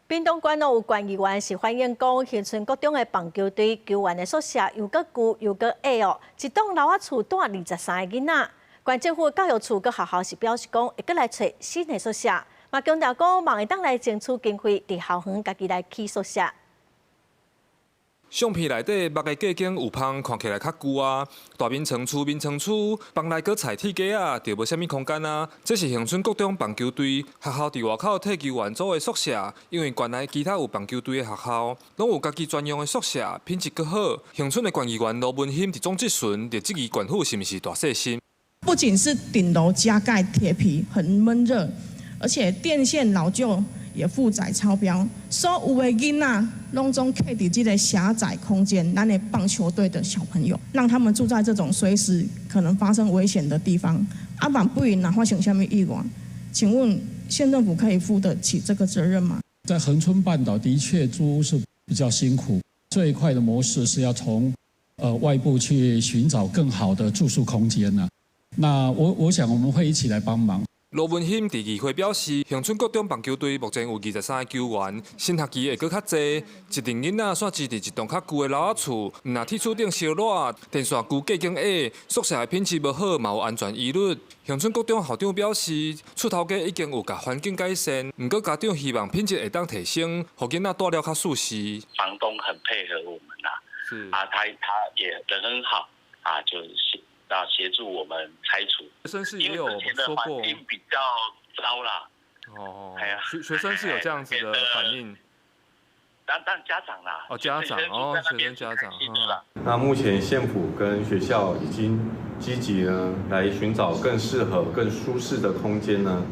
屏東縣有縣議員是反映講，恆春國中的棒球隊球員的宿舍又閣舊又閣矮哦，一棟樓仔厝蹛23個囡仔。縣政府教育處佮學校是表示講，會閣來揣新的宿舍，嘛強調講，嘛會當來爭取經費，佇校園家己來起宿舍。相片內底木的隔間有縫，看起來較舊啊。大眠床厝眠床厝，房內閣踩鐵架仔，就無啥物空間啊。這是恆春國中棒球隊學校佇外口替球員租的宿舍，因為縣內其他有棒球隊的學校，攏有家己專用的宿舍，品質閣好。恆春的縣議員盧文興佇總質詢，就質疑縣府是毋是大細心。不僅是頂樓加蓋鐵皮，很悶熱，而且電線老舊，也負載超標，所有的囡仔攏總徛佇這個狹窄空間，咱的棒球隊的小朋友，讓他們住在這種隨時可能發生危險的地方，啊，萬不若發生啥物意外，請問縣政府可以負得起這個責任嗎？在恆春半島的確租屋是比較辛苦，最快的模式是要從外部去尋找更好的住宿空間呢。那我想我們會一起來幫忙。盧文興佇議會表示，恆春國中棒球隊目前有23個球員，新學期會閣較濟，一陣囡仔煞住佇一棟較舊的樓仔厝，毋若鐵厝頂燒熱，電線舊隔間矮，宿舍的品質無好，嘛有安全疑慮。恆春國中校長表示，厝頭家已經有共環境改善，毋過家長希望品質會當提升，予囡仔蹛了較舒適。房東很配合我們啦，是啊，他也人很好啊，就是啊，協助我們拆除。學生是也有說過，環境比較糟啦。哦，係啊，學生是有這樣子的反應。當家長啦。哦，家長哦，學生家長。那目前縣府跟學校已經積極呢，來尋找更適合、更舒適的空間呢，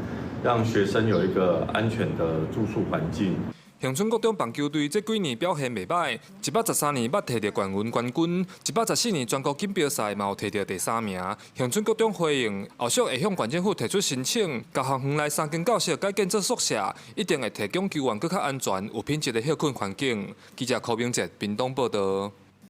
讓學生有一個安全的住宿環境。恆春國中棒球隊這幾年表現袂䆀，113年捌提著縣運冠軍，114年全國錦標賽嘛有提著第三名。恆春國中回應，後續會向縣政府提出申請，共校園內三間教室改建做宿舍，一定會提供球員閣較安全、有品質的歇睏環境。記者柯明哲屏東報導。